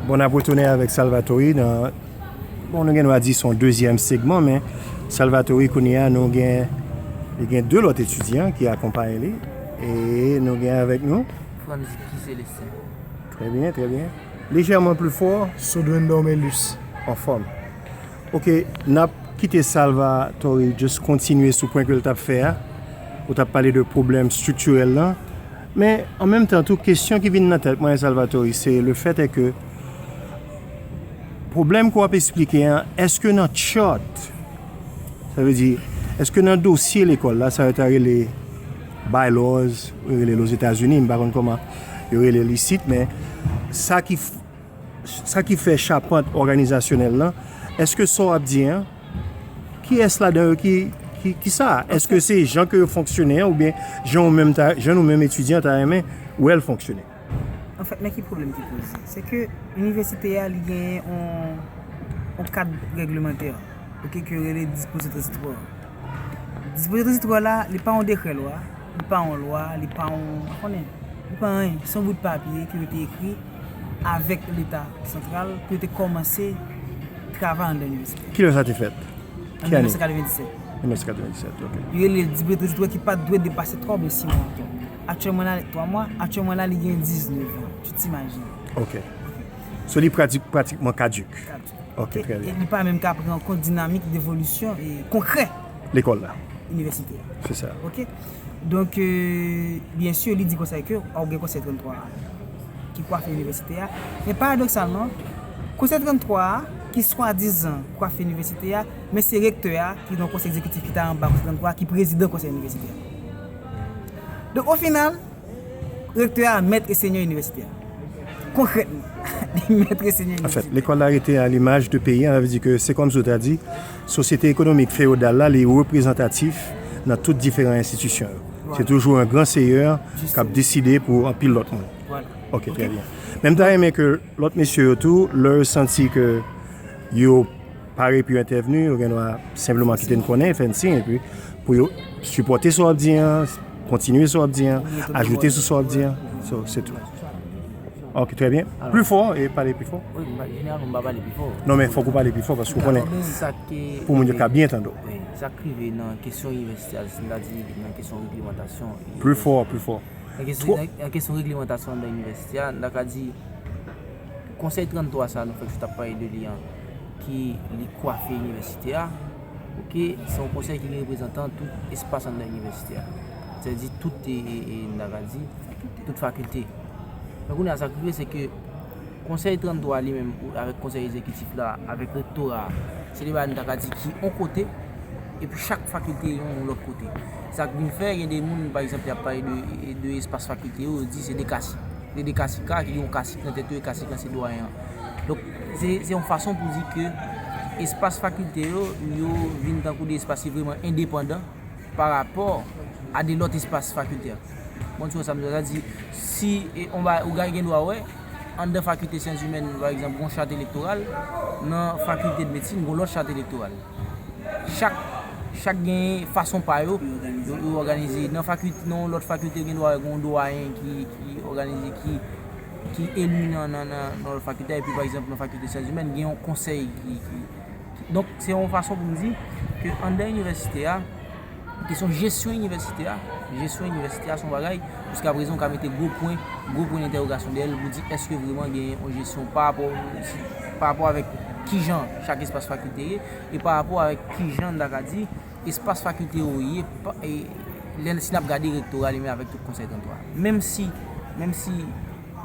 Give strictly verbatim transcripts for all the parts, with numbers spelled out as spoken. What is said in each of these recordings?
Bon, n ap retounen avèk Salvatore nan, bon, nou gen dwa di se yon dezyèm segman, men Salvatore kounye a nou gen, li gen de lòt etidyan ki akonpaye li, e nou gen avèk nou Franz Guy Célestin. Trè byen, trè byen. Lejèman pli fò. Sodwendor Melus. Anfòm. Ok, n ap kite Salvatore just kontinye sou pwen ke l t ap fè a. Ou t ap pale de pwoblèm estriktirèl lan. Men, an menm tan tou, kesyon ki vin nan tèt mwen, Salvatore, se le fèt ke pwoblèm ke w ap esplike an, èske nan chart, sa vle di, èske nan dosye lekòl la, sa yo ta rele bylaws, yo rele l Ozetazini, m pa konn kòman yo rele l isit, men sa ki f-, sa ki fè chapant òganizasyonèl lan, èske sa w ap di an, kiyès ladan yo ki, ki, ki sa? Èske se jan ke yo fonksyone an, oubyen jan ou menm ta, jan nou menm etidyan ta renmen wè l fonksyone? Anfèt, men ki pwoblèm ki poze? Se ke inivèsite a, li genyen yon, yon kad règlemantè, ok, ke yo rele dispoze tranzitwa. Dispoze tranzitwa la, li pa yon dekrè lwa, li pa yon lwa, li pa yon, pa konnen, li pa anyen. Se yon bout papye ke yo te ekri avèk Leta santral pou yo te kòmanse travay anndan inivèsite a. Kilè sa te fèt? An mil nèf san katrevenndisèt. Mil nèf san katrevenndisèt, ok. Yo rele l dispoze tranzitwa ki pa t dwe depase twa oubyen sis mwa ankò. Aktyèlman la, twa mwa, aktyèlman la, li gen diznèf an. Tu t'imagines. Ok. So, li pratik-, pratikman kaduk. Kaduk. Ok, e, trè byen. E li pa menm ka pran kont dinamik devolisyon e konkrè lekòl la, inivèsite a. Se sa. Ok? Donk, euh, byen si, li di konsa ke, ou gen Konsèy tranntwa a ki kwafe inivèsite a. Men paradoksalman, Konsèy tranntwa a ki swadizan kwafe inivèsite a, men se rektè a ki nan konsèy egzekitif ki ta anba Konsèy tranntwa a ki prezidan konsèy inivèsite a. Donk, o final, rektè a mèt e senyè inivèsite a. Konkrètman, li mèt e senyè inivèsite a. Anfèt, lekòl la rete a limaj de peyi a, sa vle di ke se kòmsi w ta di, sosyete ekonomik feyodal la, li reprezantatif nan tout diferan enstitisyon yo. Se toujou yon gran seyè k ap deside pou anpil lòt moun. Vwala. Ok, trè byen. Men m ta renmen ke lòt mesye yo tou, lè yo santi ke yo pare pou yo entèvni, yo gen dwa senpleman kite n konnen, fè n siy, epi pou yo sipòte sa w ap di an, kontinye sa w ap di an, ajoute sou sa w ap di an. So, se tou. Ok, trè byen. Pli fò, e pale pi fò. Wi, m pa, jeneralman, m pa pale pi fò. Non, men fòk ou pale pi fò, paske ou konnen, pou moun yo ka byen tande w. Wi, sa k rive nan kesyon inivèsite a, sètadi nan kesyon reglemantasyon. Pli fò, pli fò. Nan kesyon, nan, nan kesyon reglemantasyon anndan inivèsite a, n ta ka di, Konsèy tranntwa sa a nou fèk sot ap pale de li an, ki li kwafe inivèsite a, ok, se yon konsèy ki gen reprezantan tout espas anndan inivèsite a. Sètadi tout, e, e, e, n ta ka di, tout fakilte. Men kounye a, sa k rive, se ke Konsèy tranntwa li menm, ou, avèk konsèy egzekitif la, avèk rektora a, se de bagay nou ta ka di ki yon kote, epi chak fakilte yon, yon lòt kote. Sa k vin fè, gen de moun, pa egzanp, y ap pale de, de espas fakilte yo, yo di se de kasik. Se de kasik la, ki gen yon kasik nan tèt yo, e kasik lan se dwayen an. Donk, se, se yon fason pou di ke espas fakilte yo, yo vin tankou de espas ki vrèman endepandan pa rapò a de lòt espas fakilte a. Bon, ti wè sa m di, sa di, si, e, on ba, ou gen dwa wè, anndan fakilte syans imèn, pa egzanp, gon chat elektoral, nan fakilte de medsin, gon lòt chat elektoral. Chak, chak gen fason pa yo, yo, yo òganize. Nan fakilte, nan lòt fakilte, gen dwa, gen yon dwayen ki, ki òganize, ki, ki eli nan, nan, nan, nan lòt fakilte a. Epi, pa egzanp, nan fakilte syans imèn, gen yon konsèy ki, ki, ki, donk, se yon fason pou m di ke anndan inivèsite a, kesyon jesyon inivèsite a, jesyon inivèsite a se yon bagay, jiskaprezan, ou ka mete gwo pwen, gwo pwen dentèwogasyon dèyè l pou di èske vrèman gen yon jesyon pa rapò, si, pa rapò avèk kijan chak espas fakilte ye, e pa rapò avèk kijan n ta ka di espas fakilte yo ye, pa, e, lè, si n ap gade rektora li menm avèk tout konsèy tranntwa. Menm si, menm si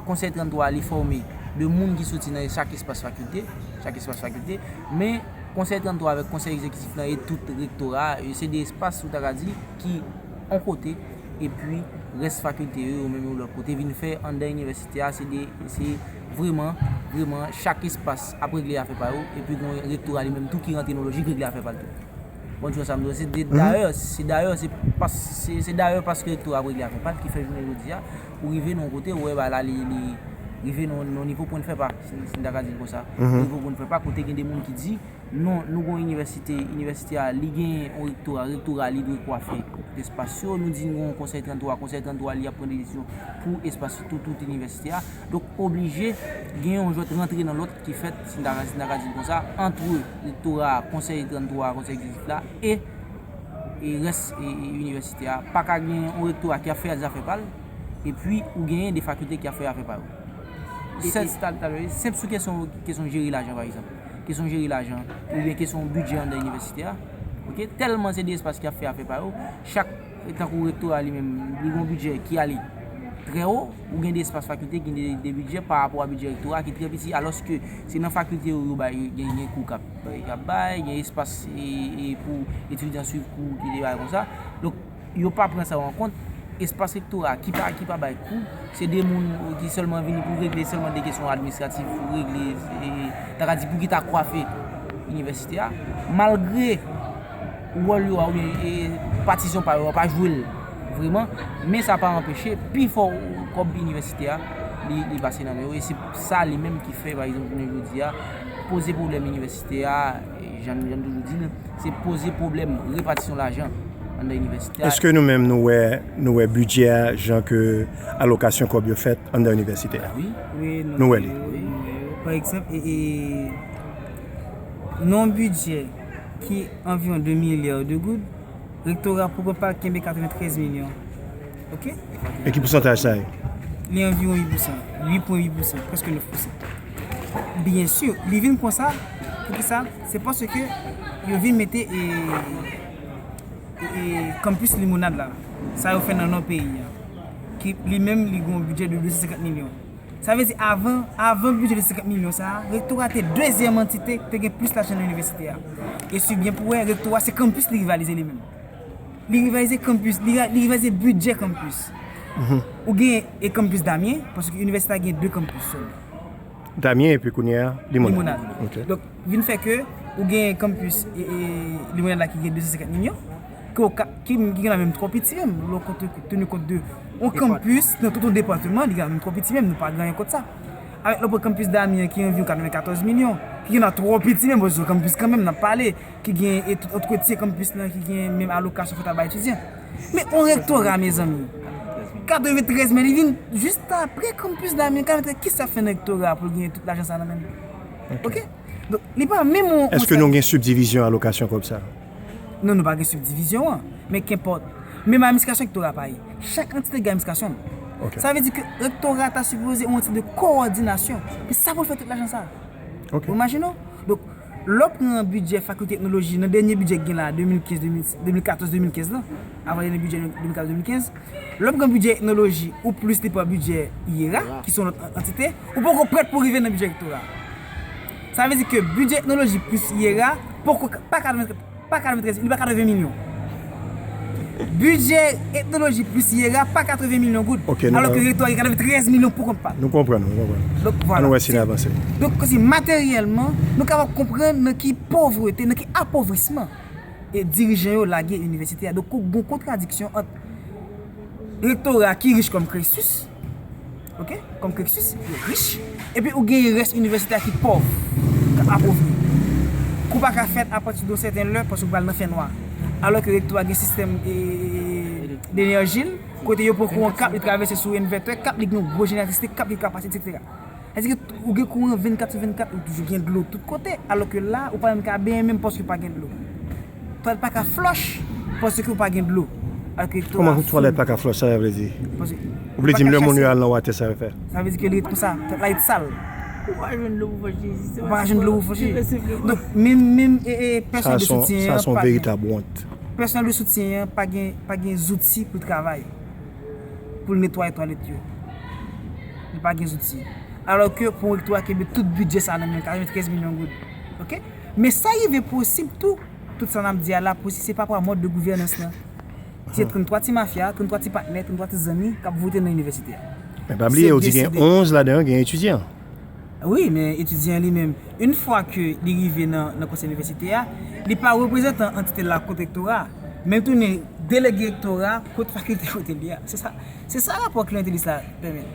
konsèy tranntwa a li fòme de moun ki soti nan chak espas fakilte, chak espas fakilte, men konsèy tranntwa avèk konsèy egzekitif lan e tout rektora a, yo se de espas ou ta ka di ki yon kote, epi rès fakilte yo, yo menm yo lòt kote, vin fè anndan inivèsite a, se de, se vrèman, vrèman, chak espas ap regle afè pa yo, epi gon rektora li menm tou ki rantre nan lojik regle afè pa l tou. Bon, ti wè sa m di w, se de, dayè, se dayè, se pas, se, se dayè paske rektora ap regle afè pa l ki fè jounen jodi a, ou rive nan yon kote, ou wè bagay la, li, li rive nan, nan nivo pwen fè pa, si, si n ta ka di l konsa. Nivo pwen fè pa, kote gen de moun ki di, non, nou gon inivèsite, inivèsite a, li gen yon rektora, rektora, li dwe kwafe. espas yo, nou di n gen yon konsèy trannntwa, konsèy trannntwa li ap pran desizyon pou espas tout, tout inivèsite a. Donk, oblije gen yon jwèt rantre nan lòt ki fèt, si n ta, si n ta ka di l konsa, ant rektora a, konsèy trannntwa a, konsèy egzekitif la, e, e rès e, e inivèsite a. Pa ka gen yon rektora ki ap fè zafè pa l, epi ou genyen de fakilte ki ap fè zafè pa yo. Senp sou kesyon, kesyon jere lajan, pa egzanp. Kesyon jere lajan, oubyen kesyon bidjè anndan inivèsite a. Oke? Tèlman se de espas ki ap fè afè pa yo, chak, tankou rektora li menm, li gen yon bidjè ki ale trè wo, ou gen de espas fakilte ki gen de, de bidjè pa rapò a bidjè rektora ki trè piti, alòske se nan fakilte yo, yo bay, gen, gen kou k ap, k ap bay, gen espas e, e pou etidyan swiv kou ki de bagay konsa. Donk, yo pa pran sa yo an kont. Espas rektora ki pa, ki pa bay kou, se de moun ki sèlman vini pou regle sèlman de kesyon administratif, pou regle, e, ta ka di pou ki ta kwafe inivèsite a. Malgre wòl yo a oubyen e, patisyon pa yo a pa jwe l vreman, men sa pa anpeche pifò kòb inivèsite a li, li pase nan men yo. E se sa li menm ki fè, pa egzanp, jounen jodi a, poze pwoblèm inivèsite a, e, jan, jan m toujou di l, se poze pwoblèm repatisyon lajan anndan inivèsite a. Èske nou menm nou wè, nou wè bidjè a jan ke alokasyon kòb yo fèt anndan inivèsite a? Wi. Wi, nou, nou wè li. Wi, nou wè yo. Pa egzanp, e, e, nan yon bidjè ki anviwon de milya de goud, rektora pou kont pa l kenbe katreventrèz milyon. Oke? E ki pousantaj sa ye? Li anviwon uit pousan, uit pwen uit pousan, prèske nèf pousan. Byen si, li vin konsa, poukisa? Se paske yo vin mete, e, e, e, kanpis Limonad la, sa yo fè nan nò peyi a, ki li menm li gen yon bidjè de de san senkant milyon. Sa vle di avan, avan bidjè de senkant milyon sa a, rektora te dezyèm antite ki te gen plis lajan nan inivèsite a. E si w byen pou wè, rektora se kanpis li rivalize li menm. Li rivalize kanpis, li, li rivalize bidjè kanpis. Mhm. Ou gen e kanpis Damyen, paske inivèsite a gen de kanpis sèlman. Damyen epi kounye a, Limonad. Limonad. Ok. Donk, vin fè ke ou gen kanpis, e, e, Limonad la ki gen de san senkant milyon, ke w ka, ki, ki gen la menm twò piti menm, lè w konte, teni kont de yon kanpis nan tout yon depatman, li gen la menm twò piti menm, nou pa gen anyen kont sa. Avèk lè w pran kanpis Damyen ki anviwon katrevenkatòz milyon, ki gen la twò piti menm, bon, se yon kanpis kanmenm, n ap pale, ki gen e tout antretyen kanpis lan, ki gen menm alokasyon fòk ta bay etidyan. Men yon rektora, mezanmi, katreventrèz milyon, li vin jis apre kanpis Damyen, katreventrèz, kisa fè nan rektora pou l genyen tout lajan sa nan men l? Ok. Donk, li pa menm yon, yon... Èske nou gen sibdivizyon alokasyon kòb sa? Non, nou pa gen sibdivizyon an, men kenpòt. Menm administrasyon rektora pa ye. Chak antite gen administrasyon l. Ok. Sa vle di ke rektora ta sipoze yon ti de kowòdinasyon. Men sa pou l fè tout lajan sa? Ok. Ou imajine w? Donk, lè w pran bidjè fakilte etnoloji, nan dènye bidjè ki gen la, de mil kenz, de mil, de mil katòz, de mil kenz lan, avan dènye bidjè de mil katòz, de mil kenz, lè w pran bidjè etnoloji, ou plis li pa bidjè yera, ki se yon lòt an-, antite, ou poko prèt pou rive nan bidjè rektora. Sa vle di ke bidjè etnoloji plis yera, poko, pa katreven, pa katreventrèz, li pa katreven milyon. Bidjè etnoloji plis yera pa katreven milyon goud. Ok, nou, alò ke rektora gen katreventrèz milyon pou kont pa l. Nou konprann, nou konprann. Donk, vwala. Ann wè si n avanse. Donk, kòmsi materyèlman, nou kapab konprann nan ki povrete, nan ki apovrisman e dirijan yo lage inivèsite a. Donk, gon kontradiksyon ant rektora ki rich kòm Crésus, ok, kòm Crésus, yo rich, epi ou genyen rès inivèsite a ki pòv, k ap apovri. Kou pa ka fèt apati de yon sèten lè, paske ou pral nan fènwa. Alò ke rektora gen sistèm, e, denèji l, kote yo poko yon kab, li travèse sou envètè, kab li gen yon gwo jeneratris, kab li ka pase, etsetera. Sa vle di ke ou gen kouran vennkat sou vennkat, ou toujou gen dlo tout kote, alò ke la, ou pa menm ka benyen menm paske pa gen dlo. Twalèt pa ka flòch paske ou pa gen dlo. Alò ke twalèt pa ka flòch, sa vle di? Ou vle di m lè moun yo al nan watè, sa yo fè? Sa vle di ke li ret konsa, twalèt la ret sal. Ou pa jwenn dlo pou fòche. Ou pa jwenn dlo pou fòche. Donk, menm, menm, e, e, pèsonèl de soutyen an pa gen. Sa se yon veritab wont. Pèsonèl de soutyen an pa gen, pa gen zouti pou l travay, pou l netwaye twalèt yo. Li pa gen zouti. Alò ke pou yon rektora kenbe tout bidjè sa nan men l, katreventrèz milyon goud. Ok? Men sa rive posib tou, tout sa n ap di a la posib, se pa rapò a mòd de gouvènans lan. Se tranntwa ti mafya, tranntwa ti patnè, tranntwa ti zanmi k ap vote nan inivèsite a. Men pa bliye, ou di gen onz ladan yo, gen etidyan. Wi, men etidyan li menm, yon fwa ke li rive nan, nan konsèy inivèsitè a, li pa reprezantan antite la kot rektora, men l tounen delege rektora kot fakilte kote l ye a. Se sa, se sa rapò kliyantelis la pèmèt.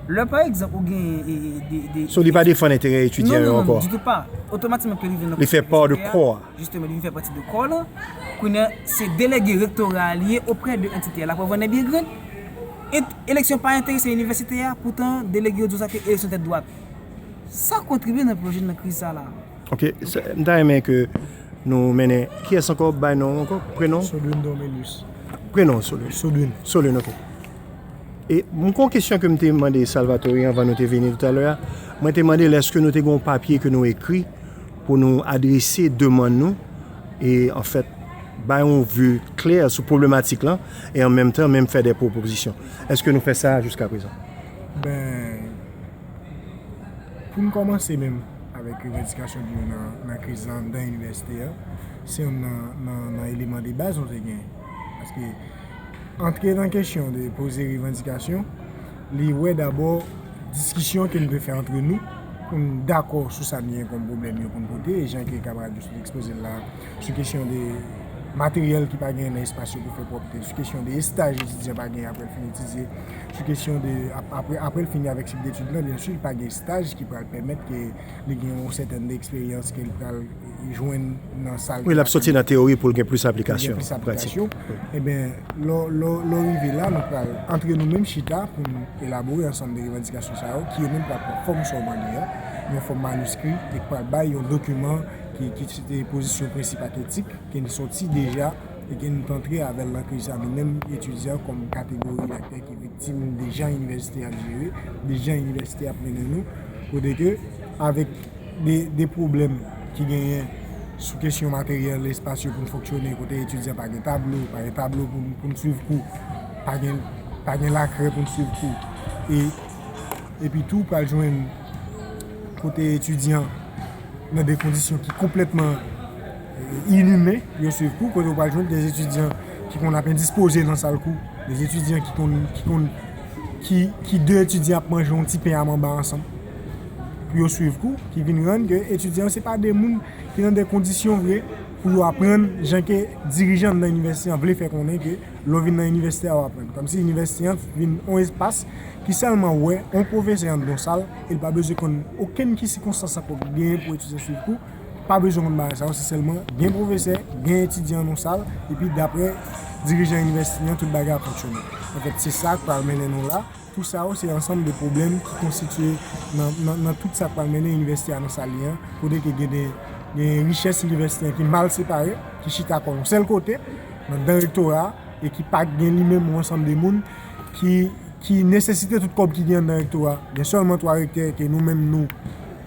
Lè, pa egzanp, ou gen, e, e, de, de... So, li pa defann enterè etidyan yo ankò? Non, non, non, ditou pa. Otomatikman ke li vin nan konsèy inivèsitè a. Li fè pa de kò a. Jisteman, li vin fè pati de kò lan. Kounye a, se delege rektora a li ye oprè de antite a. Laprèv an èb e grenn. Ent-, eleksyon pa enterese inivèsite a, poutan delege yo di w sa ke eleksyon tèt dwat. Sa kontribye nan plonje n nan kriz sa la. Ok, m ta renmen ke nou mennen. Kiyès ankò? Bay non ankò? Prenon? Sodwin Dormelius. Prenon, Sodwin. Sodwin. Sodwin, ok. E m gon kesyon ke m te mande Salvatore anvan nou te vini toutalè a. Mwen te mande l èske nou te gon papye ke nou ekri pou nou adrese demann nou e anfèt bay yon vi klè sou pwoblematik lan e an menm tan menm fè de pwopozisyon. Èske nou fè sa jiska prezan? Ben, pou n kòmanse menm avèk revandikasyon nou nan, nan kriz lan anndan inivèsite a, se youn nan, nan, nan eleman de baz nou te gen. Paske antre nan kesyon de poze revandikasyon, li wè dabò diskisyon ke n dwe fè antre nou pou n dakò sou sa n gen kòm pwoblèm yo pou n pote, e jan ke kamarad yo sot ekspoze l la, sou kesyon de materyèl ki pa genyen nan espas yo pou fè pwòpte, sou kesyon de estaj etidyan pa genyen apre l fin etidye, sou kesyon de, ap-, apre, apre l fini avèk sik detid lan, byen si, pa gen estaj ki pral pèmèt ke li gen yon sètèn eksperyans ke l pral jwenn nan sa l Wi, l ap soti nan teyori pou l gen plis aplikasyon, gen plis pratik. Aplikasyon. Wi. Ebyen, lè, lè, lè w rive la, nou pral antre nou menm chita pou n elabore ansanm de revandikasyon sa yo, ki yo menm pral pran fòm sa w mande a, yon fòm maniskri, e k pral bay yon dokiman ki, ki se te pozisyon prensip ak etik, ke n sòti deja, e ke n t antre avè l nan kriz sa, nou menm etidyan kòm kategori aktè ki viktim de jan inivèsite ap jere, de jan inivèsite ap mennen nou, kote ke avèk de, de pwoblèm ki genyen sou kesyon materyèl, espas yo pou n fonksyone, kote etidyan pa gen tablo, pa gen tablo pou n, pou n swiv kou, pa gen, pa gen lakrè pou n swiv kou. E, epi tou, pral jwenn kote etidyan nan de kondisyon ki konplètman, e, inimen pou yo swiv kou, kote w pral jwenn de etidyan ki konn ap endispoze nan sal kou, de etidyan ki konn, ki konn, ki, ki de etidyan ap manje yon ti pen a manba ansanm pou yo swiv kou, ki vin rann ke etidyan yo se pa de moun ki nan de kondisyon vre pou yo aprann jan ke dirijan nan inivèsite an vle fè konnen ke lè w vin nan inivèsite a w aprann. Kòmsi inivèsite an vin yon espas ki sèlman wè yon pwofesè anndan yon sal e l pa bezwen konn okenn ki sikonstans ankò ki genyen pou etidyan swiv kou, pa bezwen konn bagay sa yo, se sèlman gen pwofesè, gen etidyan nan yon sal, epi daprè dirijan inivèsite an, tout bagay ap fonksyone. Anfèt, se sa k pral mennen nou la. Tout sa yo, se ansanm de pwoblèm ki konstitye nan, nan, nan tout sa k pral mennen inivèsite a nan sa li an, kote ke gen de, gen richès inivèsite an ki mal separe, ki chita kò l yon sèl kote, nan dan rektora a, e ki pa gen li menm yon ansanm de moun ki, ki nesesite tout kòb ki gen anndan rektora. Gen sèlman twa rektè ke nou menm nou,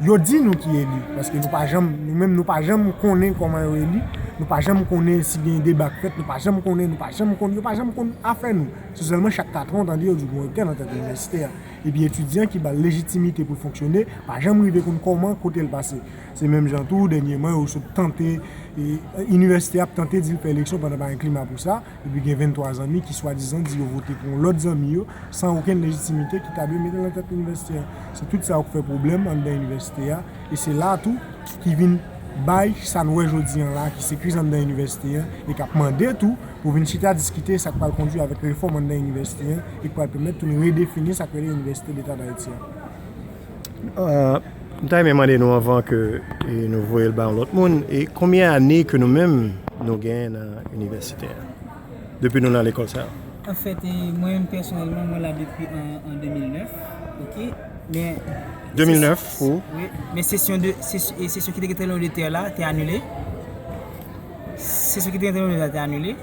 yo di nou ki eli, paske nou pa janm, nou menm nou pa janm konnen kòman yo eli, nou pa janm konnen si gen deba k fèt, nou pa janm konnen, nou pa janm konn, yo pa janm konn afè nou. Se sèlman chak katran w tande yo di w gen yon rektè nan tèt inivèsite a. Epi etidyan ki ba l lejitimite pou l fonksyone, pa janm rive konn kòman kote l pase. Se menm jan tou, dènyèman, yo sot tante, e, inivèsite ap tante di l fè eleksyon pandan pa gen klima pou sa, epi gen venntwa zanmi ki swadizan di yo vote pou yon lòt zanmi yo, san okenn lejitimite ki ta dwe mete l nan tèt inivèsite a. Se tout sa yo k fè pwoblèm anndan inivèsite a, e se la tou ki vin bay sa n wè jodi an la, ki se kriz anndan inivèsite a, e k ap mande tou pou vin chita diskite sa k pral kondui avèk refòm anndan inivèsite a, e k pral pèmèt tou n redefini sa k rele Inivèsite Leta d Ayiti a. Euh, m ta renmen mande nou anvan ke, e, nou voye l ba yon lòt moun, e konbyen ane ke nou menm nou genyen nan inivèsite a? Depi nou nan lekòl sa a? Anfèt, e, mwen menm pèsonèlman, mwen la depi an, an de mil nèf, ok? Men de mil nèf, pou? Wi, men sesyon de, ses-, e, sesyon ki te gen trè long de tè la, te anile. Sesyon ki te gen trè long de tè la te anile.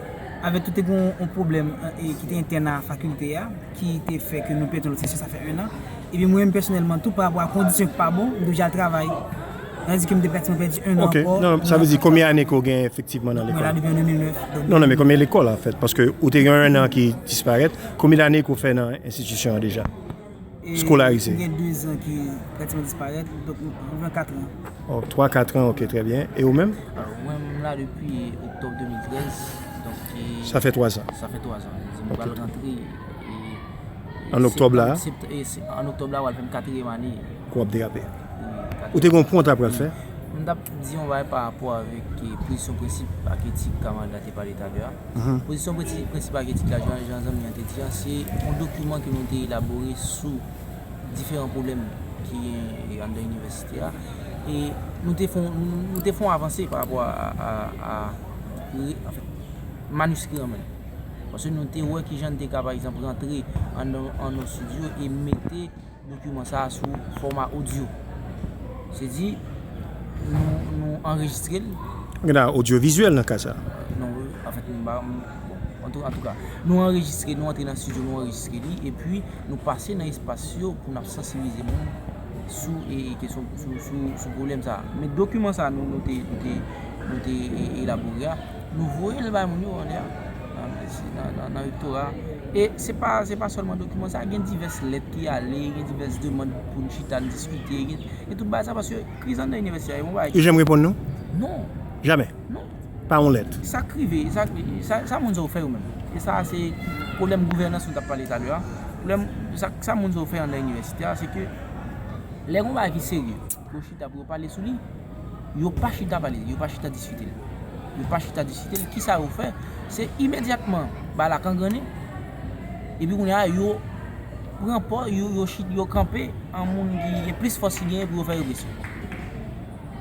Avèk tou te gen yon pwoblèm, e, ki te entèn a fakilte a, ki te fè ke nou pèdi yon lòt sesyon, sa fè enn an. Epi mwen menm pèsonèlman tou, pa rapò a kondisyon ki pa bon, m te oblije al travay. Tandis ke m te pratikman pèdi enn an ankò. Ok, non, sa vle di konbyen ane ke w gen efektivman nan lekòl? Mwen la depi an de mil nèf. Non, non, men konbyen lekòl, anfèt? Paske ou te gen enn an ki disparèt. Konbyen ane ke w fè nan enstitisyon an deja? Eskolarize. M gen de zan ki pratikman disparèt, donk anviwon kat an. Oh, twa, kat an, ok, trè byen. E ou menm? Alò, mwen, m la depi oktòb de mil trèz, donk, e, sa fè twa zan. Sa fè twa zan. M pral rantre, e, an oktòb la? Sept-, e, se-, an oktòb la, w al fè m katriyèm ane. Ke w ap derape. Wi, katriyèm. Ou te gen yon pwen w ta pral fè? M t ap di yon bagay pa rapò avèk, e, pozisyon prensip ak etik kamarad la te pale talè a. Mhm. Pozisyon prensip, prensip ak etik la, jan, jan zanmi an te di an, se yon dokiman ke nou te elabore sou diferan pwoblèm ki gen anndan inivèsite a. E nou te fè, nou te fè yon avanse pa rapò a, a, a, a, re-, anfèt, maniskri an men l. Paske nou te wè kijan n te ka, pa egzanp, rantre ann, ann yon estidyo e mete dokiman sa a sou fòma odyo. Se di, nou, nou anrejistre l. Gen odyovizyèl nan ka sa a. Non, anfèt, m pa, m, bon, antou, antouka, nou anrejistre, nou antre nan estidyo, nou anrejistre li, epi nou pase nan espas yo pou n ap sansibilize moun sou, e, e kesyon, sou, sou, sou pwoblèm sa a. Men dokiman sa a, nou, nou te, nou te, nou te, e, elabore a, nou voye l bay moun yo anlè a, nan, nan, nan, nan rektora a. E se pa, se pa sèlman dokiman sa a, gen divès lèt ki ale, gen divès demann pou n chita, n diskite, gen, gen tout bagay sa, paske kriz anndan inivèsite a, e yon bagay. Yo janm reponn nou? Non. Jamè? Non. Pa yon lèt. Sa k rive, sa, sa, sa moun sa yo fè yo menm. E sa, se pwoblèm gouvènans nou t ap pale talè a. Pwoblèm, sa, sa moun sa yo fè anndan inivèsite a, se ke lè gen yon bagay ki serye, yo chita pou yo pale sou li, yo pa chita pale, yo pa chita diskite l. Yo pa chita diskite l. Kisa yo fè? Se imedyatman bagay la kangrannen, epi kounye a, yo pran pò, yo, yo chit, yo kanpe an moun ki gen plis fòs ki genyen pou yo fè represyon.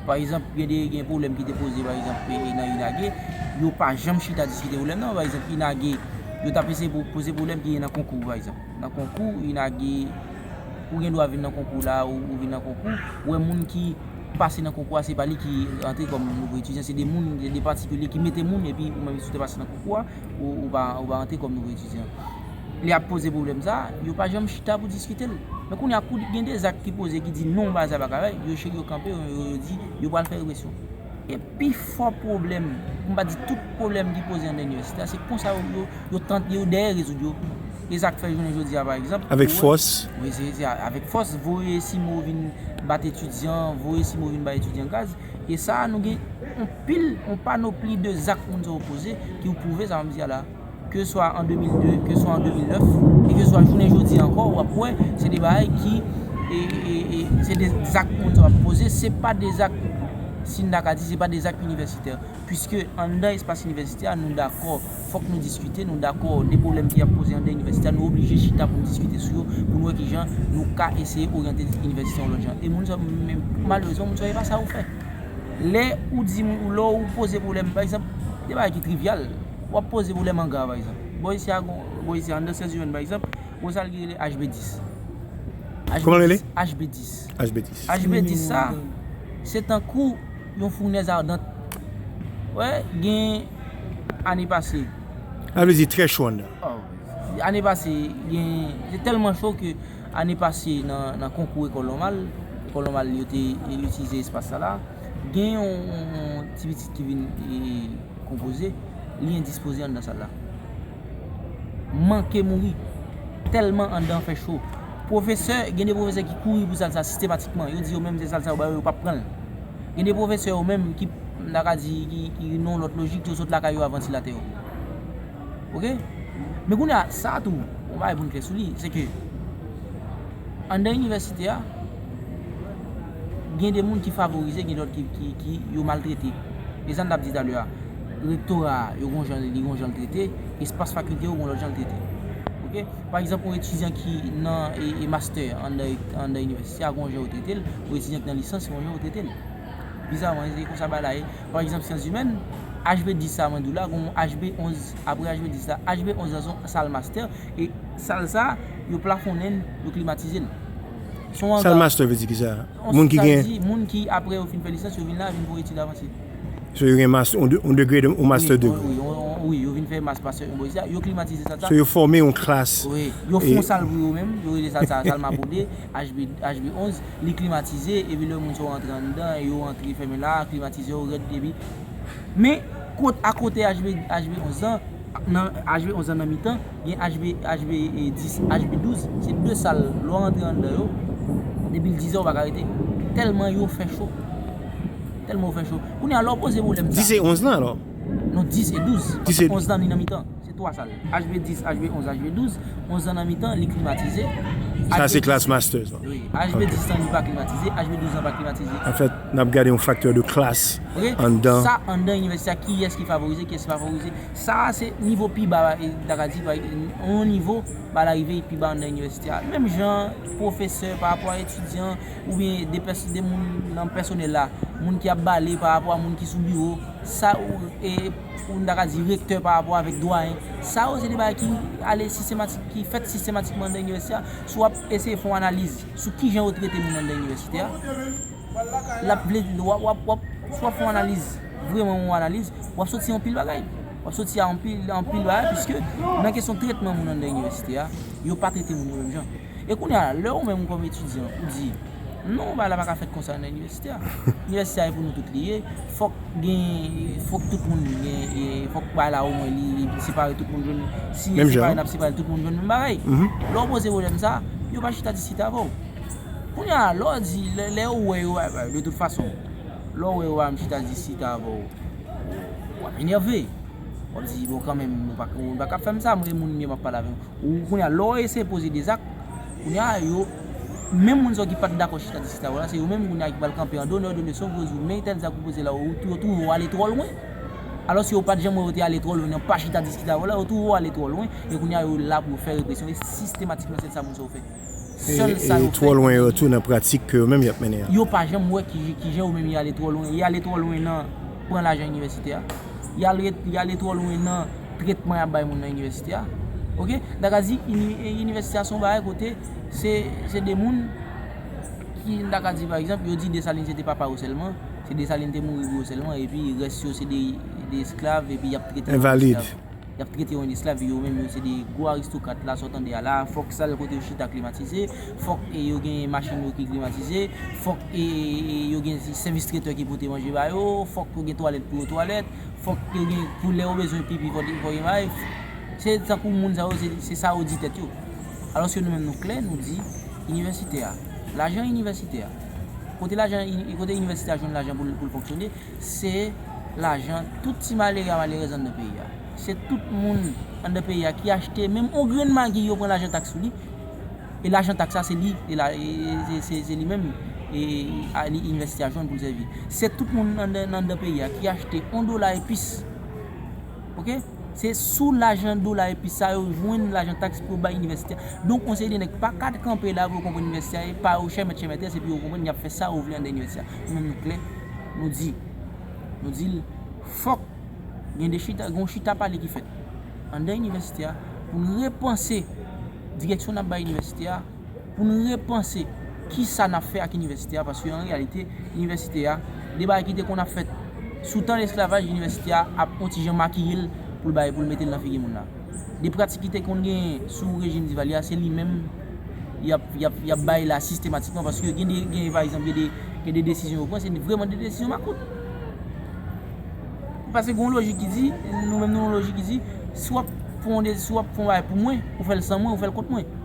Pa egzanp, gen de, gen pwoblèm ki te poze, pa egzanp, e, e nan Inage, yo pa janm chita diskite pwoblèm nan. Pa egzanp, Inage, yo t ap eseye pou poze pwoblèm ki gen nan Konkou, pa egzanp. Nan Konkou, Inage, ou gen dwa vin nan Konkou la, ou, ou vin nan Konkou, ou wè moun ki pase nan Konkou a, se pa li ki rantre kòm nouvo etidyan, se de moun, de, de patikilye ki mete moun, epi ou menm si w te pase nan Konkou a, ou, ou pa, ou pa rantre kòm nouvo etidyan. Li ap poze pwoblèm sa, yo pa janm chita pou diskite l. Men kounye a, kou gen de zak ki poze, ki di non, bagay sa pa ka fèt, yo cheri, yo kanpe, yo, yo, yo di, yo pral fè represyon. E pi fò pwoblèm, pou m pa di tout pwoblèm ki poze anndan inivèsite a, se konsa yo, yo, yo tante, yo dèyè rezoud yo. E sa k fè jounen jodi a, pa egzanp, avèk fòs. Wi, se, se avèk fòs, voye simo vin bat etidyan, voye simo vin bay etidyan gaz. E sa a, nou gen yon pil, yon panopli de zak moun sa yo poze ki pwouve sa m di a la. Ke swa an de mil de, ke swa an de mil nèf, e ke swa jounen jodi a ankò, w ap wè, se de bagay ki, e, e, e, se de zak moun sa yo ap poze, se pa de zak, si n ta ka di, se pa de zak inivèsitè. Piske anndan espas inivèsitè a, nou dakò, fòk nou diskite, nou dakò, de pwoblèm ki ap poze anndan inivèsitè a, nou oblije chita pou n diskite sou yo, pou n wè kijan nou ka eseye oryante inivèsite a yon lòt jan. E moun sa, men malerezman, moun sa, e pa sa yo fè. Lè ou di moun, lè ou poze pwoblèm, pa egzanp, de bagay ki trivyal, w ap poze pwoblèm anga, pa egzanp. Bò isi a, gon, bò isi a, anndan Syans Imèn, pa egzanp, gon sal ki rele H B dis. Kòman l rele? H B dis. H B dis. H B dis sa, se tankou yon founèz adant. Wè, gen ane pase. Sa vle di trè cho anndan. Oh, ane pase, gen, se tèlman cho ke ane pase nan, nan konkou ekòl nòmal, ekòl nòmal yo te itilize espas sa la. Gen yon, yon, yon ti pitit ki vin, e, konpoze, li endispoze anndan sal la. Manke mouri. Tèlman anndan an fè cho. Pwofesè, gen de pwofesè ki kouri pou sal sa sistematikman. Yo di yo menm se sal sa yo ba yo, yo p ap pran l. Gen de pwofesè yo menm ki, m ta ka di, ki, ki nan yon lòt lojik, yo sot lakay yo a vantilatè yo. Oke? Men kounye a, sa tou, yon bagay pou n klè sou li, se ke anndan inivèsite a, gen de moun ki favorize, gen lòt ki, ki, ki yo maltrete. E sa n t ap di talè a. Rektora a, yo gon jan, li gon jan l trete, espas fakilte yo gon lòt jan l trete. Oke? Pa egzanp, yon etidyan ki nan, e, e mastè anndan, anndan inivèsite a, gon jan yo trete l, yon etidyan ki nan lisans, gon jan yo trete l. Bizaman, se konsa bagay la ye. Pa egzanp, syans imèn, H B dis sa mwen di w la, gon H B onz, apre H B dis la, H B onz la se yon sal mastè, e sal sa, yo plafonnen l, yo klimatize l. Se yon anga. Sal mastè vle di kisa? Yon, moun ki sa gen di, moun ki, apre yo fin fè lisans, yo vin la, vin pou etid avanse. So, yo gen mas-, yon de-, yon degre de, yon master degree. Wi, yon, yon, wi, yo vin fè mas-, master, yon bagay sa, yo klimatize sal sa. So, yo fòme yon klas. Wi, yo fè yon sal pou yo menm, yo rele sal sa, sal Mapode, H B, H B onz, li klimatize, epi lè moun sa yo rantre anndan, yo rantre fèmen la, klimatize yo rèd, epi, men, kot, akote H B, H B onz lan, nan H B onz lan nan mitan, gen H B, H B dis, H B douz, se de sal, lè w rantre anndan yo, depi l diz è, w pa ka rete. Tèlman yo fè cho. Tèlman yo fè cho. Kounye a, lè w poze pwoblèm sa. Dis e onz lan, alò? Non, dis e douz. Dis e douz. Paske onz lan, li nan mitan. Se twa sal. H B dis, H B onz, H B douz. Onz lan nan mitan, li klimatize. Sa se klas master, sa. Wi. H B dis lan, li pa klimatize. H B douz lan pa klimatize. Anfèt, n ap gade yon faktè de klas anndan. Sa anndan inivèsite a, kiyès ki favorize, kiyès ki pa favorize. Sa a se nivo pi ba, e, n ta ka di, pa, yon nivo ba la rive pi ba anndan inivèsite a. Menm jan pwofesè pa rapò a etidyan, oubyen de pès-, de moun nan pèsonèl la, moun ki ap bale pa rapò a moun ki sou biwo, sa ou, e, ou n ta ka di rektè pa rapò avèk dwayen. Sa yo se de bagay ki ale sistematik, ki fèt sistematikman anndan inivèsite a. Si w ap eseye fè yon analiz sou kijan yo trete moun anndan inivèsite a, l ap vle, w ap, w ap, w ap, si w ap fè yon analiz, vrèman yon analiz, w ap soti anpil bagay. W ap soti a anpil, anpil bagay, piske nan kesyon tretman moun anndan inivèsite a, yo pa trete moun yo menm jan. E kounye a, lè ou menm kòm etidyan, ou di, non, bagay la pa ka fèt konsa nan inivèsite a. Inivèsite a e pou nou tout li ye. Fòk gen, fòk tout moun gen, e, fòk bagay la omwen li, li separe tout moun jwenn, si li separe, n ap separe tout moun jwenn menm bagay. Lè w poze pwoblèm sa, yo pa chita diskite avè w. Kounye a, lè w di, lè, lè w wè yo, de tout fason, lè w wè yo pa menm chita diskite avè w, w ap enève. W ap di, bon, kanmenm, nou pa, nou pa ka fè m sa, mwen, moun m ye, m ap pale avè w. Ou, kounye a, lè w eseye poze de zak, kounye a, yo, menm moun sa yo ki pa t dakò chita diskite avè w la, se yo menm, kounye a, ki pral kanpe an donè de leson pou yo di w, men tèl zak ou poze la, ou, yo twouve w ale twò lwen. Alòske yo pa t janm wè w te ale twò lwen nan pa chita diskite avè w la, yo twouve w ale twò lwen, e kounye a, yo la pou yo fè represyon, e sistematikman, se sa moun sa yo fè. Sèl sa yo fè. E twò lwen yo tou nan pratik ke yo menm y ap mennen an. Yo pa janm wè ki, kijan yo menm y ale twò lwen. Y ale twò lwen nan pran lajan inivèsite a. Y ale, y ale twò lwen nan tretman y ap bay moun nan inivèsite a. Oke? N ta ka di ini-, e, inivèsite a se yon bagay kote se, se de moun ki, n ta ka di, pa egzanp, yo di Desalin se te papa yo sèlman, se Desalin te mouri pou yo sèlman, epi rès yo se de, de esklav, epi y ap trete yo envalid. Esklav. Y ap trete yo an esklav, yo menm yo se de gwo aristokrat la, sa w tande a la, fòk sal kote yo chita klimatize, fòk e yo gen machin yo ki klimatize, fòk e, e, e yo gen sèvis tretè ki pote manje ba yo, fòk yo gen twalèt pou yo twalèt, fòk yo gen, pou lè yo bezwen pipi, fòk, fòk gen bagay. Se tankou moun sa yo, se, se sa yo di tèt yo. Alòske nou menm nou klè, nou di, inivèsite a, lajan inivèsite a, kote lajan ini-, kote inivèsite a jwenn lajan pou l, pou l fonksyone, se lajan tout ti malere a malerèz anndan peyi a. Se tout moun anndan peyi a ki achte menm yon grenn magi, yo pran lajan taks sou li. E lajan taks sa, se li, e la, e, e, se, se, se li menm, e, a, li, inivèsite a jwenn pou l sèvi. Se tout moun anndan, anndan peyi a ki achte yon dola epis. Oke? Se sou lajan dola epis sa yo jwenn lajan taks pou yo bay inivèsite a. Donk, yon seri de nèg pa ka kanpe la pou yo konprann inivèsite a, e pa yo chèmèt chèmètès, epi yo konprann y ap fè sa yo vle anndan inivèsite a. Nou menm nou klè, nou di, nou di l, fòk gen de chita, gen yon chita pale ki fèt anndan inivèsite a, pou n repanse direksyon n ap bay inivèsite a, pou n repanse kisa n ap fè ak inivèsite a, paske an reyalite, inivèsite a, de bagay ki te konn ap fèt sou tan lesklavaj, inivèsite a ap yon ti jan makiye l pou l bay, pou l mete l nan figi moun la. De pratik ki te konn genyen sou rejim Duvalier a, se li menm y ap, y ap, y ap bay la sistematikman, paske gen de, gen, pa egzanp, gen de, gen de desizyon yo pran, se vrèman de desizyon makout. Paske gen yon lojik ki di, nou menm nou yon lojik ki di, si w ap fè yon de, si w ap fè yon bagay pou mwen, ou fè l san mwen, ou fè l kont mwen.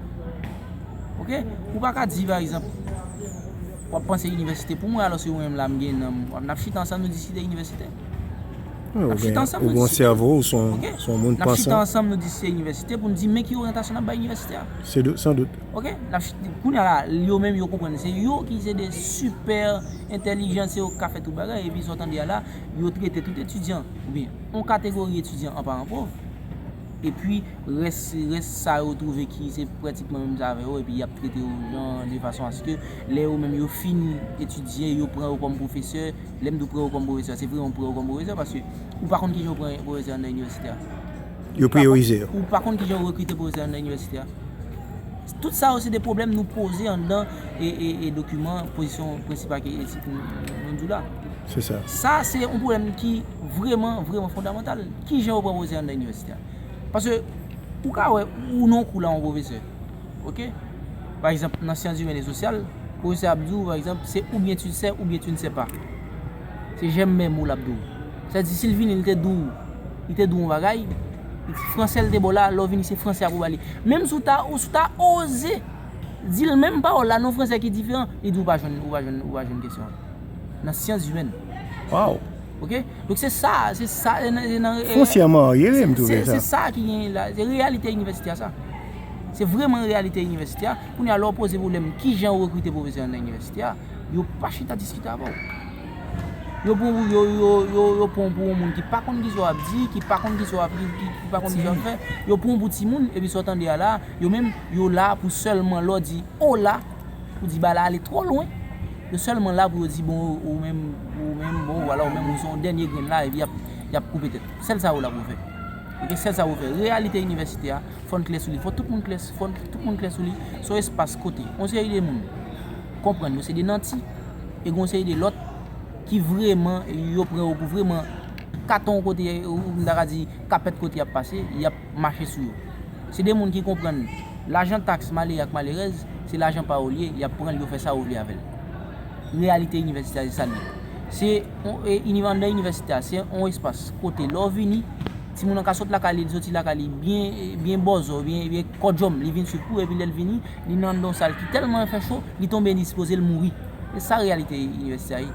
Oke? Ou pa ka di, pa egzanp, w ap panse inivèsite pou mwen, alòske mwen menm la, m gen nan m, n ap chita ansanm, nou di se de inivèsite. N ap chita ansanm, nou di se de. Ou gen yon sèvo, ou se yon, se yon moun pansan. N ap chita ansanm, nou di se inivèsite, pou n di men ki oryantasyon n ap bay inivèsite a. Se dout, san dout. Oke? N ap chita, kounye a la, yo menm yo konprann, se yo ki se de sipè entèlijan, se yo k ka fè tout bagay, epi sa w tande a la, yo trete tout etidyan, oubyen yon kategori etidyan an paran pòv. Epi, rès, rès sa yo twouve ki se pratikman menm jan avè yo, epi y ap trete yo jan de fason aske lè yo menm yo fin etidye, yo pran yo kòm pwofesè. Lè m di w pran yo kòm pwofesè, se vre yo pran yo kòm pwofesè, paske ou pa konn kijan yo pran pwofesè anndan inivèsite a. Yo priyorize yo. Ou pa konn kijan yo rekrite pwofesè anndan inivèsite a. Tout sa yo se de pwoblèm nou poze anndan e, e, e dokiman pozisyon prensipal ke etid nou, nou di w la. Se sa. Sa se yon pwoblèm ki vrèman, vrèman fondamantal. Kijan yo pran pwofesè anndan inivèsite a? Paske ou ka wè, ou nan yon kou la, yon pwofesè. Oke? Pa egzanp, nan syans imèn e sosyal, pwofesè ap di w, pa egzanp, se ou byen tu sais ou byen tu ne sais pas. Se j'aime mes mots l ap di w. Sa di, si l vini, li te di w, li te di w yon bagay, fransè l te ba w la, lè w vini, se fransè a pou w ba li. Menm si w ta, si w ta oze di l menm pawòl la, nan yon fransè ki diferan, li di w pa jwenn, ou pa jwenn, ou pa jwenn kesyon an. Nan syans imèn. Wow! Oke? Donk, se sa, se sa, e nan, e nan, e, Fonsyèman, ye, m twouve se, sa. Se sa ki gen la, se reyalite inivèsite a sa. Se vrèman reyalite inivèsite a. Kounye a, lè w poze pwoblèm, kijan yo rekrite pwofesè nan inivèsite a, yo pa chita diskite avè w. Yo pran w, yo, yo, yo, yo pran w pou yon moun ki pa konn kisa w ap di, ki pa konn kisa w ap, ki, ki, ki pa konn kisa w ap fè. Yo pran w pou timoun, epi sa w tande a la, yo menm, yo la pou sèlman lè w di, o la, pou di bagay la ale twò lwen. Yo sèlman la pou yo di, bon, ou menm, ou menm, bon, vwala, ou menm, ou se yon dènye grenn la, epi y ap, y ap koupe tèt. Sèl sa yo la pou yo fè. Ok, sèl sa yo fè. Reyalite inivèsite a, fò n klè sou li. Fò tout moun klè, fò tout moun klè sou li. Se yon espas kote yon seri de moun konprann yo se de nanti, e gen yon seri de lòt ki vrèman, yo pran yo pou vrèman katon kote, ou m ta ka di, kapèt kote y ap pase, y ap mache sou yo. Se de moun ki konprann lajan taks malere ak malerèz, se lajan pa yo l ye, y ap pran l, yo fè sa yo vle avè l. Reyalite inivèsite a, se sa l ye. Se yon, e, iniv-, anndan inivèsite a, se yon espas kote lè w vini, timoun nan ka sot lakay li, li soti lakay li byen, byen bòzò, byen, byen kòdjòm, li vin sou kou, epi lè l vini, li nan anndan yon sal ki tèlman fè cho, li tonbe endispoze, l mouri. E sa reyalite inivèsite a ye.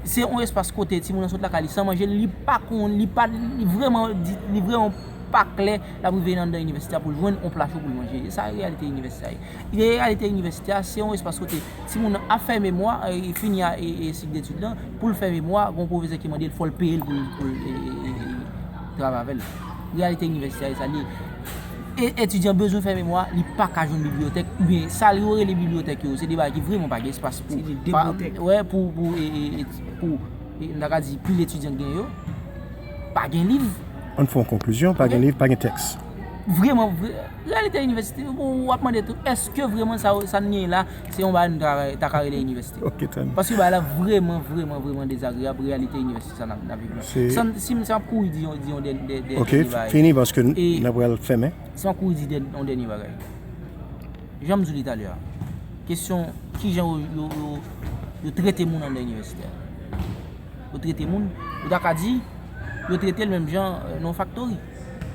Se yon espas kote timoun nan sot lakay li san manje, li pa konn, li pa, li vrèman di, li vrèman pa klè l ap rive nan anndan inivèsite a pou l jwenn yon pla cho pou l manje. E sa reyalite inivèsite a ye. Reyalite inivèsite a, se yon espas kote timoun nan ap fè memwa, e, fini a, e, e, sik detid lan, pou l fè memwa, gen yon pwofesè ki mande l, fò l peye l pou l, pou l, e, e, e, e, travay avè l. Reyalite inivèsite a, e sa l ye. E, etidyan bezwen fè memwa, li pa ka jwenn bibliyotèk, oubyen sa yo rele bibliyotèk yo, se de bagay ki vrèman pa gen espas pou, pa, wè, pou, pou, e, e, e, pou, e, m ta ka di, pil etidyan gen yo, pa gen liv. Ann fè yon konklizyon, pa gen liv, pa gen tèks. Vrèman, vre, reyalite inivèsite, bon, w ap mande tou, èske vrèman sa, sa n genyen la, se yon bagay nou ta, ta ka rele inivèsite? Ok, tan. Paske bagay la vrèman, vrèman, vrèman dezagreyab, reyalite inivèsite sa n ap, n ap viv la. Se San, si m, si m ap kouri di yon, di yon dè-, dè-, dè-, Ok, dènye bagay. Fini paske n, E n ap pral fèmen. Si m ap kouri di dè-, yon dènye bagay. Jan m di w li talè a, kesyon kijan yo, yo, yo, yo trete moun anndan inivèsite a. Yo trete moun, yo ta ka di, yo trete l menm jan, e, nan yon faktori.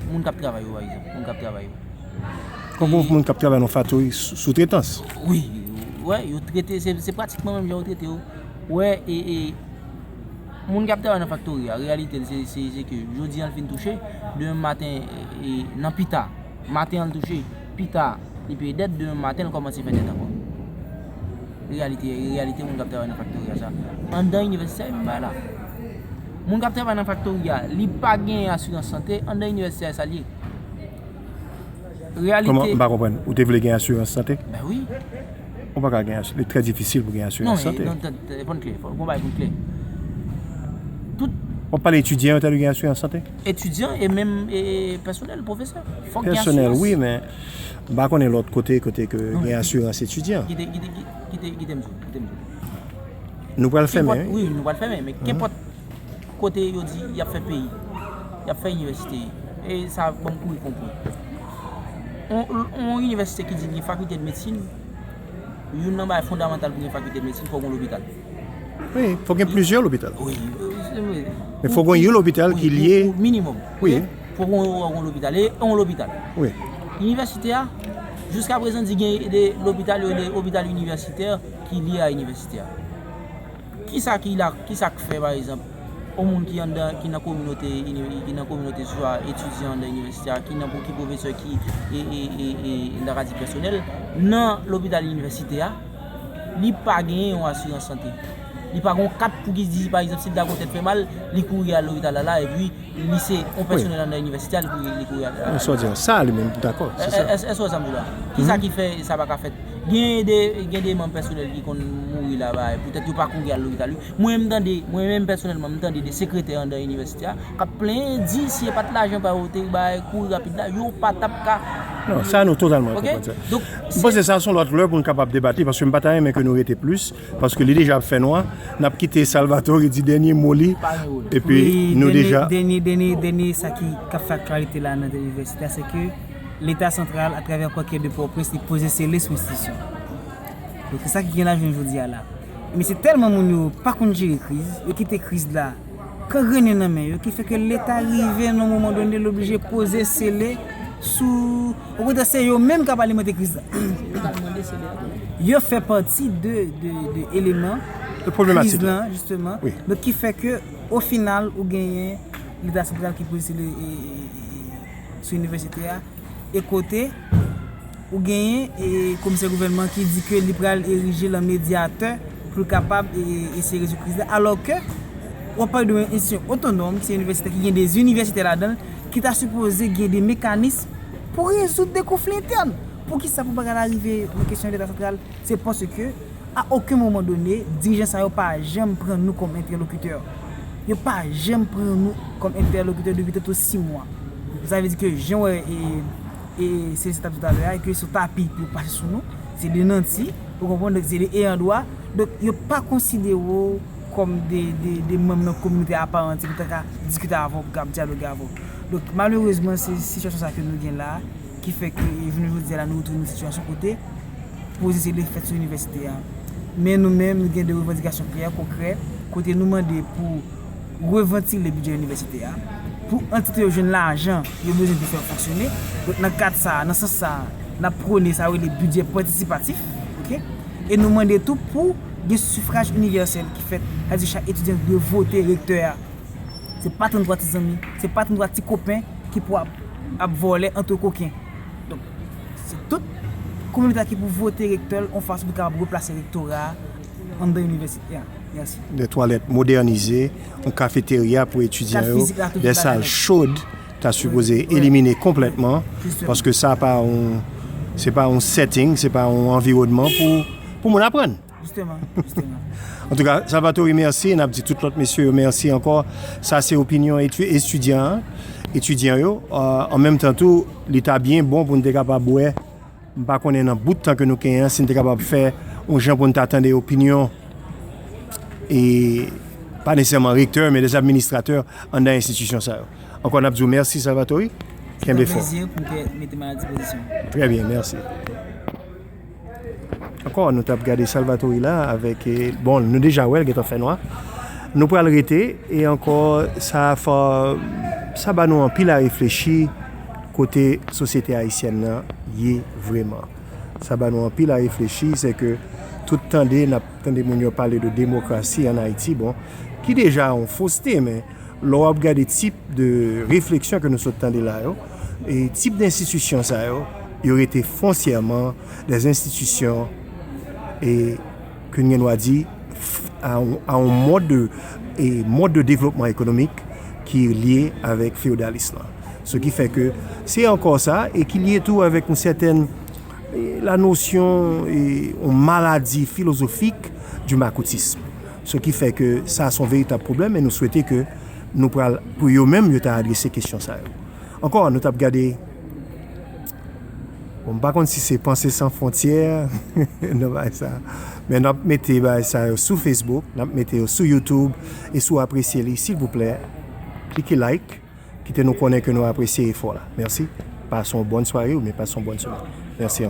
Moun k ap travay yo, pa egzanp, moun k ap travay yo. Kòm E moun k ap travay nan yon faktori sou, soutretans. Wi, wè, yo trete, se, se pratikman menm jan yo trete yo. Wè, e, e, moun k ap travay nan faktori a, reyalite l, se, se, se ke jodi a l fin touche, demen maten, e, e, nan pita, maten an l touche, pita, li peye dèt, demen maten l kòmanse fè dèt ankò. Reyalite, reyalite moun k ap travay nan faktori a sa. Anndan inivèsite a, e menm bagay la. Moun k ap travay nan faktori a, li pa gen asirans sante, anndan inivèsite a, e sa l ye. Reyalite Kòman? M pa konprann. Ou te vle gen asirans sante? Ben wi. Ou pa ka gen asirans, li trè difisil pou gen asirans sante. Non, men, non, tande, tande, fò n klè, fò n, gon bagay pou n klè. Tout W ap pale etidyan yo, ta dwe gen asirans sante? Etidyan e menm, e, e, pèsonèl, pwofesè. Fòk gen Pèsonèl, asirans. Wi, men m pa konnen lòt kote, kote ke Non, gen kite, asirans etidyan. Kite, kite, kite, kite, kite m di w, kite m di w. Nou pral fèmen, Kenpòt, wi. Wi, nou pral fèmen, men Mhm. kenpòt kote yo di y ap fè peyi, y ap fè inivèsite, e sa ban m kouri konprann. On, on inivèsite ki di l gen fakilte de medsin, youn nan bagay fondamantal pou gen fakilte de medsin, fò gen lopital. Wi, fò gen plizyè lopital. Wi, se vre. Men fò gen yon lopital ki lye. Wi, pou, pou minimòm. Wi. Fò gen yon lopital, e yon lopital. Wi. Inivèsite a, jiska prezan di gen de lopital, yo rele lopital inivèsitè, ki lye a inivèsite a. Kisa ki la, kisa k fè, pa egzanp, yon moun ki anndan, ki nan kominote, ini-, ki nan kominote, swa etidyan anndan inivèsite a, ki nan, ki pwofesè, ki, e, e, e, e, n ta ka di pèsonèl, nan lopital inivèsite a, li pa genyen yon asirans sante. Li pa gen yon kat pou ki di, pa egzanp, si l ta gen yon tèt fè mal, li kouri al lopital la, la, epi li se yon Wi. pèsonèl anndan inivèsite a, li kouri, li kouri al, Sa w di an, sa, li menm, dakò, se E, sa. Èske, èske w wè sa m di w la? Kisa Mhm. ki fè sa pa ka fèt? Gen de, gen de manm pèsonèl ki konn mouri la, bagay, poutèt yo pa kouri al lopital, wi. Mwen, m tande, mwen menm pèsonèlman, m tande de sekretè anndan inivèsite a k ap plenyen, di si e pa t lajan pa yo te bay, kouri rapid la, yo pa t ap ka Non, sa, nou totalman Ok? konprann sa. Donk, M panse se sa se yon lòt lè pou n kapab debat li, paske m pa ta renmen ke nou rete plis, paske li deja ap fè nwa. N ap kite Salvatore di dènye mo li, Pa gen wòl. epi Wi, nou dènye, deja dènye, dènye, dènye sa ki, k ap fè aktyalite la nan inivèsite a, se ke Leta santral, atravè Parquet de Pòtoprens, li poze sele sou enstitisyon. Donk, se sa ki gen la jounen jodi a la. Men se tèlman moun yo pa konn jere kriz, yo kite kriz la kangrennen nan men yo, ki fè ke Leta rive nan yon moman done, l oblije poze sele sou, okontrè, se yo menm k ap alimante kriz la. Yo fè pati de, de, de eleman De pwoblematik kriz la. lan, jisteman. Wi. Donk, ki fè ke, o final, ou genyen Leta santral ki poze sele, e, e, e, e, sou inivèsite a. E kote ou genyen, e, komisè gouvènman ki di ke li pral erije l an medyatè pou l kapab, e, eseye rezoud kriz la, alò ke w ap pale de yon enstitisyon otonòm, ki se inivèsite ki gen de inivèsitè ladan l, ki ta sipoze gen de mekanis pou rezoud de konfli entèn. Poukisa pou bagay la rive nan kesyon Leta santral? Se paske A okenn moman done, dirijan sa yo pa janm pran nou kòm entèlokitè. Yo pa janm pran nou kòm entèlokitè depi tanto sis mwa. Sa vle di ke jan w wè e, e Celestin t ap di talè a, ke se yon tapi pou yo pase sou nou, se de nanti, ou konprann, donk se de eyan dwa. Donk yo pa konsidere w kòm de, de, de manm nan kominote apa antye ki ta ka diskite avè w, ki ap dyaloge avè w. Donk malerezman, se sitiyasyon sa ke nou gen la, ki fè ke jounen jodi a la, nou retwouve nou sitiyasyon kote pwozisyon li fèt sou inivèsite a. Men nou menm, nou gen de revandikasyon klè, konkrè, kote nou mande pou revantile bidjè inivèsite a, pou antite yo jwenn lajan yo bezwen pou fè fonksyone. Donk, nan kad sa a, nan sans sa a, n ap pwone sa yo rele bidjè patisipatif, oke? E nou mande tou pou gen sifraj inivèsèl ki fèt, sa vle di chak etidyan dwe vote rektè a. Se pa tranntwa ti zanmi, se pa tranntwa ti kopen ki pou ap, ap vòlè antre koken. Donk, se tout kominote a ki pou vote rektè l yon fason pou kapab replase rektora a anndan inivèsite a. Mèsi. De twalèt modènize, yon kafeterya pou etidyan yo, de sal chod, ta sipoze elimine konplètman, paske sa pa yon, se pa yon setting, se pa yon anviwònman pou, pou moun aprann. Jisteman, jisteman. Antouka, Salvatore, mèsi. N ap di tout lòt mesye yo mèsi ankò. Sa se opinyon etidyan, etidyan yo. An menm tan tou, li ta byen bon pou n te kapab wè, m pa konnen nan bout tan ke nou genyen an, si n te kapab fè yon jan pou n ta tande opinyon, e pa nesesèman rektè, men dè administratè anndan enstitisyon sa yo. Ankò, n ap di w mèsi, Salvatore. Kenbe fò. Se yon plezi pou m mete m a la dispozisyon. Trè byen, mèsi. Ankò, nou t ap gade Salvatore la avèk, e, bon, nou deja wè l gentan fè nwa. Nou pral rete, e ankò, sa fè, sa ba nou anpil a reflechi kote sosyete ayisyèn nan ye vrèman. Sa ba nou anpil a reflechi, se ke tout tande, n ap tande moun yo pale de demokrasi ann Ayiti, bon, ki deja yon foste, men lè w ap gade tip de refleksyon ke nou sot tande la yo, e tip denstitisyon sa yo, yo rete fonsyèman dè enstitisyon e ke n gen dwa di a yon mòd de, e mòd de devlopman ekonomik ki lye avèk feyodalis lan. Se ki fè ke se ankò sa, e ki lye tou avèk yon sètèn, e, la nosyon, e, yon maladi filozofik du makoutism. Se ki fè ke sa se yon veritab pwoblèm, e nou swete ke nou pral, pou yo menm, yo ta adrese kesyon sa yo. Ankò, nou t ap gade, bon, m pa konn si se Panse San Fwontyè nan bagay sa, men n ap mete bagay sa yo sou Facebook, n ap mete yo sou YouTube, e si w apresye li, silvouplè, klike like, kite nou konnen ke nou apresye efò la. Mèsi. Pase yon bòn sware oubyen pase yon bòn semèn. Mèsi.